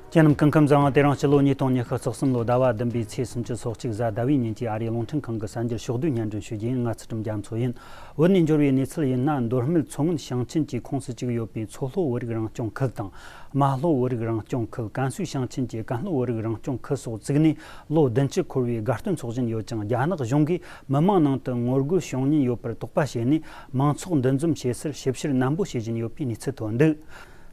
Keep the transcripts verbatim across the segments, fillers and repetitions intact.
ཁྱེད་རྣམས་སྐུ་ཁམས་བཟང་། དེ་རིང་སྤྱི་ལོ་ཉིས་སྟོང་ཉི་ཤུ་རྩ་གསུམ་ལོ་ཟླ་བ་བདུན་པའི་ཚེས་སུམ་ཅུ་སོ་གཅིག་གཟའ་ཟླ་བའི་ཉིན་གྱི་ཨ་རིའི་རླུང་འཕྲིན་ཁང་གི་གསར་འགྱུར་ཕྱོགས་བསྡུས་སྙན་སྒྲོན་ཞུ་རྒྱུ་ཡིན། ང་ཚུལ་ཁྲིམས་རྒྱ་མཚོ་ཡིན། བོད་ནས་འབྱོར་བའི་གནས་ཚུལ་ཡིན་ན། མདོ་སྨད་མཚོ་སྔོན་ཞིང་ཆེན་གྱི་ཁོངས་སུ་བཅུག་ཡོད་པའི་མཚོ་ལྷོ་བོད་རིགས་རང་སྐྱོང་ཁུལ་དང་། རྨ་ལྷོ་བོད་རིགས་རང་སྐྱོང་ཁུལ། ཀན་སུའུ་ཞིང་ཆེན་གྱི་ཀན་ལྷོ་བོད་རིགས་རང་སྐྱོང་ཁུལ་སོགས་བཙུགས་ནས་ལོ་བདུན་ཅུ་འཁོར་བའི་དགའ་སྟོན་ཚོགས་བཞིན་ཡོད་ཅིང་། རྒྱ་ནག་གཞུང་གིས་མི་མང་ནང་དུ་ངོ་རྒོལ་བྱུང་ཉེན་ཡོད་པར་དོགས་པ་བྱས་ནས། མང་ཚོགས་འདུ་འཛོམས་བྱེད་སར་ཞིབ་བཤེར་ནན་པོ་བྱེད་བཞིན་ཡོད་པའི་གནས་ཚུལ་ཐོན་འདུག་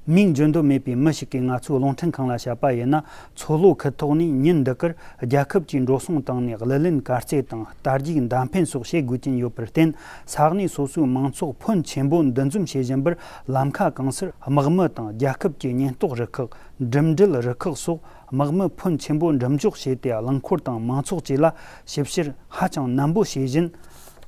མིང་བརྗོད་འདོད་མེད་པའི་མི་ཞིག་གིས་ང་ཚོའི་རླུང་འཕྲིན་ཁང་ལ་བཤད་པ་ཡིན་ན། མཚོ་ལྷོ་ཁུལ་ཐོག་ནས་ཉིན་འདི་གར་རྒྱལ་ཁབ་ཀྱིས་འགྲོ་སོང་བཏང་ནས་གླུ་ལེན་གར་རྩེད་དང་རྟ་རྒྱུག་མདའ་འཕེན་སོགས་བྱེད་དགོས་ཀྱིན་ཡོད་པར་བརྟེན། ས་གནས་སོ་སོའི་མང་ཚོགས་ཕོན་ཆེན་པོ་འདུ་འཛོམས་བྱེད་བཞིན་པར། ལམ་ཁ་གང་སར་དམག་མི་དང་རྒྱལ་ཁབ་ཀྱི་ཉེན་རྟོག་རུ་ཁག་འགྲིམ་འགྲུལ་རུ་ཁག་སོགས་དམག་མི་ཕོན་ཆེན་པོ་འགྲིམ་འཇོག་བྱས་ཏེ། རླངས་འཁོར་དང་མང་ཚོགས་བཅས་ལ་ཞིབ་བཤེར་ཧ་ཅང་ནན་པོ་བྱེད་བཞིན།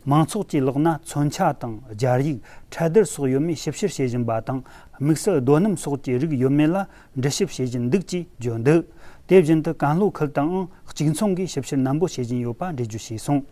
མང་ཚོགས་ཀྱི་ལག་ན་མཚོན་ཆ་དང་། སྦྱར་ཡིག་ཁྲལ་དར་སོགས་ཡོད་མེད་ཞིབ་བཤེར་བྱེད་བཞིན་པ་དང་། དམིགས་བསལ་རྡོ་སྣུམ་སོགས་ཀྱི་རིགས་ཡོད་མེད་ལ་འདྲི་ཞིབ་བྱེད་བཞིན་འདུག་ཅེས་བརྗོད་འདུག་དེ་བཞིན་དུ་ཀན་ལྷོ་ཁུལ་དུའང་གཅིག་མཚུངས་ཀྱིས་ཞིབ་བཤེར་ནན་པོ་བྱེད་བཞིན་ཡོད་པ་འགྲེལ་བརྗོད་བྱས་སོང་།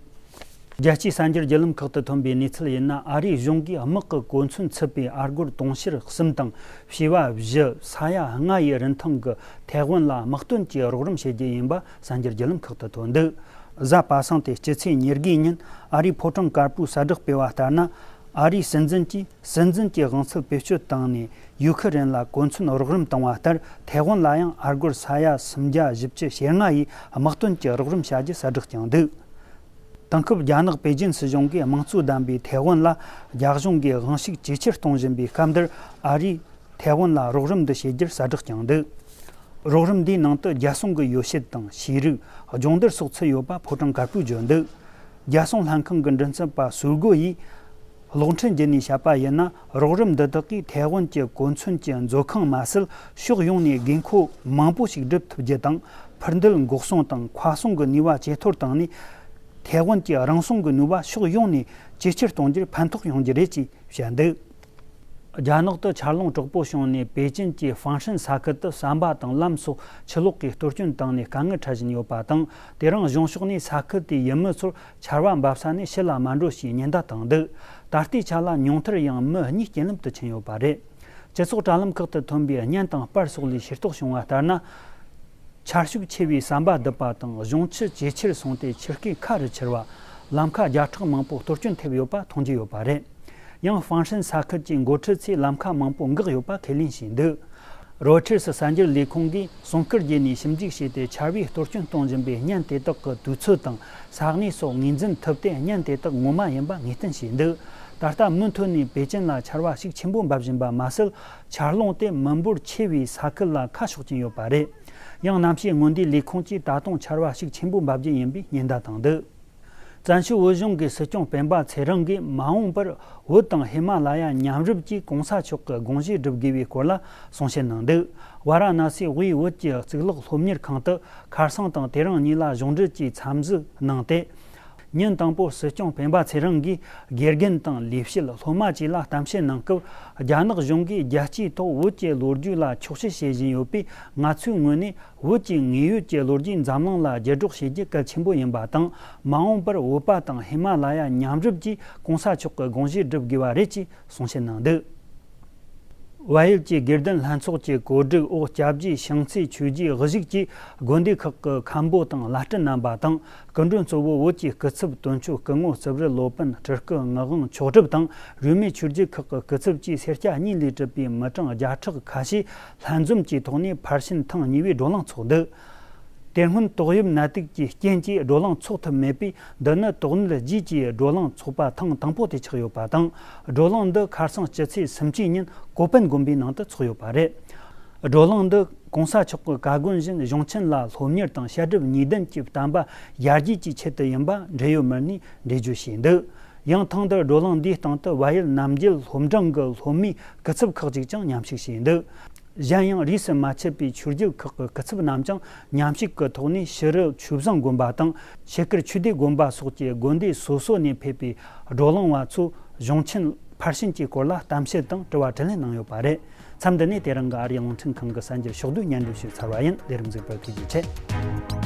རྒྱལ་སྤྱིའི་གསར་འགྱུར་བརྒྱུད་ལམ་ཁག་ཏུ་ཐོན་པའི་གནས་ཚུལ་ཡིན་ན། ཨ་རིའི་གཞུང་གིས་དམག་གི་གོ་མཚོན་ཚུད་པའི་ཨ་སྒོར་དུང་ཕྱུར་གསུམ་དང་བྱེ་བ་བཞི། ས་ཡ་ལྔ་ཡི་རིན་ཐང་གི་ཐའེ་ཝན་ལ་དམག་དོན་གྱི་རོགས་རམ་བྱེད་རྒྱུ་ཡིན་པ་གསར་འགྱུར་བརྒྱུད་ལམ་ཁག་ཏུ་ཐོན་འདུག་གཟའ་པ་སངས་ཏེ་སྤྱི་ཚེས་ཉེར་དགུའི་ཉིན་ཨ་རིའི་ཕོ་བྲང་དཀར་པོའི་གསལ་བསྒྲགས་སྤེལ་བ་ལྟར་ན། ཨ་རིའི་སྲིད་འཛིན་གྱིས་སྲིད་འཛིན་གྱི་དབང་ཚད་བེད་སྤྱོད་བཏང་ནས་ཡུ་ཁུ་རེན་ལ་གོ་མཚོན་རོགས་རམ་བཏང་བ་ལྟར། ཐའེ་ཝན་ལ་ཡང་ཨ་སྒོར་ས་ཡ་སུམ་བརྒྱ་བཞི་བཅུ་ཞེ་ལྔ་ཡི་དམག་དོན་གྱི་རོགས་རམ་བྱ་རྒྱུ་གསལ་བསྒྲགས་ཀྱང་འདུག་དེང་སྐབས་རྒྱ་ནག་པེ་ཅིན་སྲིད་གཞུང་གིས་དམངས་གཙོ་ལྡན་པའི་ཐའེ་ཝན་ལ་རྒྱ་གཞུང་གིས་དབང་ཤུགས་ཇེ་ཆེར་གཏོང་བཞིན་པའི་སྐབས་འདིར། ཨ་རིས་ཐའེ་ཝན་ལ་རོགས་རམ་འདི་བྱེད་རྒྱུར་གསལ་བསྒྲགས་ཀྱང་འདུག་རོགས་རམ་འདིའི་ནང་དུ་རྒྱལ་སྲུང་གི་ཡོ་བྱད་དང་། ཤེས་རིག་སྦྱོང་བརྡར་སོགས་ཚུད་ཡོད་པ་ཕོ་བྲང་དཀར་པོས་བརྗོད་འདུག་རྒྱལ་སྲུང་ལྷན་ཁང་གི་མགྲིན་ཚབ་པ་སུའུ་གོ་ཡིས་གློག་འཕྲིན་བརྒྱུད་ནས་བཤད་པ་ཡིན་ན། རོགས་རམ་འདི་དག་གིས་ཐའེ་ཝན་གྱི་གོ་མཚོན་གྱི་མཛོད་ཁང་མ་ཟད། ཕྱོགས་ཡོངས་ནས་དགོས་མཁོ་མང་པོ་ཞིག་སྒྲུབ་ཐུབ་རྒྱུ་དང་། འཕུར་འདེད་འགོག་སྲུང་དང་མཁའ་སྲུང་གི་ནུས་པ་ཇེ་མཐོར་བཏང་ནས། ཐའེ་ཝན་གྱི་རང་སྲུང་གི་ནུས་པ་ཕྱོགས་ཡོངས་ནས་ཇེ་ཆེར་གཏོང་རྒྱུར་ཕན་ཐོགས་ཡོང་རྒྱུ་རེད་ཅེས་བཤད་འདུག་རྒྱ་ནག་ཏུ་ཆར་རླུང་དྲག་པོ་བྱུང་ནས། པེ་ཅིན་གྱི་ཧྥང་ཧྲན་ས་ཁུལ་དུ་ཟམ་པ་དང་ལམ་སོགས་ཆུ་ལོག་གིས་གཏོར་སྐྱོན་བཏང་ནས་དཀའ་ངལ་འཕྲད་བཞིན་ཡོད་པ་དང་། དེ་རིང་གཞུང་ཕྱོགས་ནས་ས་ཁུལ་དེའི་ཡུལ་མི་ཚོར་ཆར་བ་འབབ་ས་ནས་ཕྱི་ལ་མ་འགྲོ་ཞེས་ཉེན་བརྡ་བཏང་འདུག་ད་ལྟའི་ཆ་ལ་ཉུང་མཐར་ཡང་མི་གཉིས་རྐྱེན་ལམ་དུ་ཕྱིན་ཡོད་པ་རེད། སྤྱི་ཚོགས་དྲ་ལམ་ཁག་ཏུ་ཐོན་པའི་བརྙན་དང་པར་སོགས་ལས་ཤེས་རྟོགས་བྱུང་བ་ལྟར་ན། ཆར་ཤུགས་ཆེ་བའི་ཟམ་པ་རྡིབ་པ་དང་། གཞུང་ཆུ་ཇེ་ཆེར་སོང་སྟེ་ཆུ་རྐོས་ཁ་རུ་འཁྱེར་བ། ལམ་ཁ་བརྒྱ་ཕྲག་མང་པོ་གཏོར་སྐྱོན་ཐེབས་ཡོད་པ་མཐོང་རྒྱུ་ཡོད་པ་རེད། ཡང་ཧྥང་ཧྲན་ས་ཁུལ་གྱི་འགོ་ཁྲིད་ཚོས་ལམ་ཁ་མང་པོ་འགག་ཡོད་པ་ཁས་ལེན་བྱས་འདུག་རོའི་ཊར་སི་གསར་འགྱུར་ལས་ཁུངས་ཀྱིས་གསུང་བསྐུར་བརྒྱུད་ནས་ཞིབ་འཇུག་བྱས་ཏེ། ཆར་པས་གཏོར་སྐྱོན་གཏོང་བཞིན་པའི་བརྙན་དེ་དག་གི་དུས་ཚོད་དང་། ས་གནས་སོགས་ངོས་འཛིན་ཐུབ་སྟེ། བརྙན་དེ་དག་ངོ་མ་ཡིན་པ་ངེས་གཏན་བྱས་འདུག་ད་ལྟ་མུ་མཐུད་ནས་པེ་ཅིན་ལ་ཆར་བ་ཤུགས་ཆེན་པོ་འབབ་བཞིན་པ་མ་ཟད། ཆར་རླུང་དེ་མི་འབོར་ཆེ་བའི་ས་ཁུལ་ལ་ཁ་ཕྱོགས་ཀྱིན་ཡོད་པ་རེད། ཡང་གནམ་གཤིས་སྔོན་བསྡུས་ལས་ཁུངས་ཀྱིས་ད་དུང་ཆར་བ་ཤུགས་ཆེན་པོ་འབབ་རྒྱུ་ཡིན་པའི་ཉེན་བརྡ་བཏང་འདུག་བཙན་བྱོལ་བོད་གཞུང་གི་སྲིད་སྐྱོང་སྤེན་པ་ཚེ་རིང་གིས་མ་འོངས་པར་བོད་དང་ཧི་མ་ལ་ཡ་མཉམ་རུབ་ཀྱིས་གོང་ས་མཆོག་གི་དགོངས་བཞེད་སྒྲུབ་དགོས་པའི་སྐོར་ལ་གསུང་བཤད་གནང་འདུག་ཝཱ་ར་ཎ་སིའི་དབུས་བོད་ཀྱི་གཙུག་ལག་སློབ་གཉེར་ཁང་དུ་ཁ་སང་དང་དེ་རིང་གཉིས་ལ་གཞུང་འབྲེལ་གྱིས་འཚམས་གཟིགས་གནང་སྟེ། ཉིན་དང་པོར་སྲིད་སྐྱོང་སྤེན་པ་ཚེ་རིང་གིས་དགེ་རྒན་དང་ལས་བྱེད་སློབ་མ་བཅས་ལ་གཏམ་བཤད་གནང་སྐབས། རྒྱ་ནག་གཞུང་གིས་རྒྱལ་སྤྱིའི་ཐོག་བོད་ཀྱི་ལོ་རྒྱུས་ལ་འཁྱོག་བཤད་བྱེད་བཞིན་ཡོད་པས། ང་ཚོའི་ངོས་ནས་བོད་ཀྱི་དངོས་ཡོད་ཀྱི་ལོ་རྒྱུས་འཛམ་གླིང་ལ་བརྒྱུད་སྒྲོག་བྱེད་རྒྱུ་གལ་ཆེན་པོ་ཡིན་པ་དང་། མ་འོངས་པར་བོད་པ་དང་ཧི་མ་ལ་ཡ་མཉམ་རུབ་ཀྱིས་གོང་ས་མཆོག་གི་དགོངས་བཞེད་སྒྲུབ་དགོས་པ་རེད་ཅེས་གསུང་བཤད་གནང་འདུག་བལ་ཡུལ་གྱི་དགེ་ལྡན་ལྷན་ཚོགས་ཀྱི་གོ་སྒྲིག་འོག་སྐྱབས་རྗེ་ཤིང་རྩེ་ཆོས་རྗེའི་དབུ་བཞུགས་ཀྱིས་དགོན་སྡེ་ཁག་གི་མཁན་པོ་དང་བླ་སྤྲུལ་རྣམ་པ་དང་། སྐུ་མགྲོན་གཙོ་བོ་བོད་ཀྱི་སྐུ་ཚབ་དོན་གཅོད་སྐུ་ངོ་རྩིབས་རི་སློབ་དཔོན་སྤྲུལ་སྐུ་ངག་དབང་མཆོག་གྲུབ་དང་། རིས་མེད་ཆོས་བརྒྱུད་ཁག་གི་སྐུ་ཚབ་བཅས་སེར་སྐྱ་གཉིས་ལས་གྲུབ་པའི་མི་གྲངས་བརྒྱ་ཕྲག་ཁ་ཤས་ལྷན་འཛོམས་ཀྱི་ཐོག་ནས་ཕར་ཕྱིན་ཐེངས་གཉིས་པའི་བགྲོ་གླེང་ཚོགས་འདུ། དེ་སྔོན་ཏོག་དབྱིབས་ནད་དུག་གི་རྐྱེན་གྱིས་བགྲོ་གླེང་ཚོགས་ཐུབ་མེད་པས། འདི་ནི་དོགས་གནད་རྗེས་ཀྱི་བགྲོ་གླེང་ཚོགས་པ་ཐེངས་དང་པོ་དེ་ཆགས་ཡོད་པ་དང་། བགྲོ་གླེང་འདི་ཁ་སང་སྤྱི་ཚེས་སུམ་ཅུའི་ཉིན་ཀོ་པན་དགོན་པའི་ནང་དུ་ཚོགས་ཡོད་པ་རེད། བགྲོ་གླེང་འདི་གོང་ས་མཆོག་གི་བཀའ་དགོངས་བཞིན་གཞུང་ཆེན་ལ་སློབ་གཉེར་དང་བཤད་སྒྲུབ་གཉིས་ལྡན་གྱི་བསྟན་པ་ཡར་རྒྱས་ཀྱི་ཆེད་དུ་ཡིན་པ་འབྲེལ་ཡོད་མི་སྣས་འགྲེལ་བརྗོད་བྱས་འདུག་ཡང་ཐེངས་འདིར་བགྲོ་གླེང་འདིའི་སྟེང་དུ་བལ་ཡུལ་རྣམ་རྒྱལ་སློབ་འབྲིང་གི་སློབ་མའི་སྐུ་ཚབ་ཁག་ཅིག་ཀྱང་མཉམ་ཞུགས་བྱས་འདུག་གཞན་ཡང་རིས་སུ་མ་ཆད་པའི་ཆོས་བརྒྱུད་ཁག་གི་སྐུ་ཚབ་རྣམས་ཀྱང་མཉམ་ཞུགས་ཀྱི་ཐོག་ནས་ཕྱི་རི་ཆོས་བཟང་དགོན་པ་དང་ཕྱི་ཁུལ་ཆོས་སྡེ་དགོན་པ་སོགས་ཀྱི་དགོན་སྡེ་སོ་སོ་ནས་ཕེབས་པའི་བགྲོ་གླེང་བ་ཚོས་གཞུང་ཆེན་ཕར་ཕྱིན་གྱི་སྐོར་ལ་གཏམ་བཤད་དང་དྲི་བ་དྲིས་ལན་གནང་ཡོད་པ་རེད། མཚམས་འདི་ནས་དེ་རིང་གི་ཨ་རིའི་རླུང་འཕྲིན་ཁང་གི་གསར་འགྱུར་ཕྱོགས་བསྡུས་སྙན་སྒྲོན་ཞུས་ཚར་བ་ཡིན། ལས་རིམ་གཟིགས་པར་ཐུགས་རྗེ་ཆེ།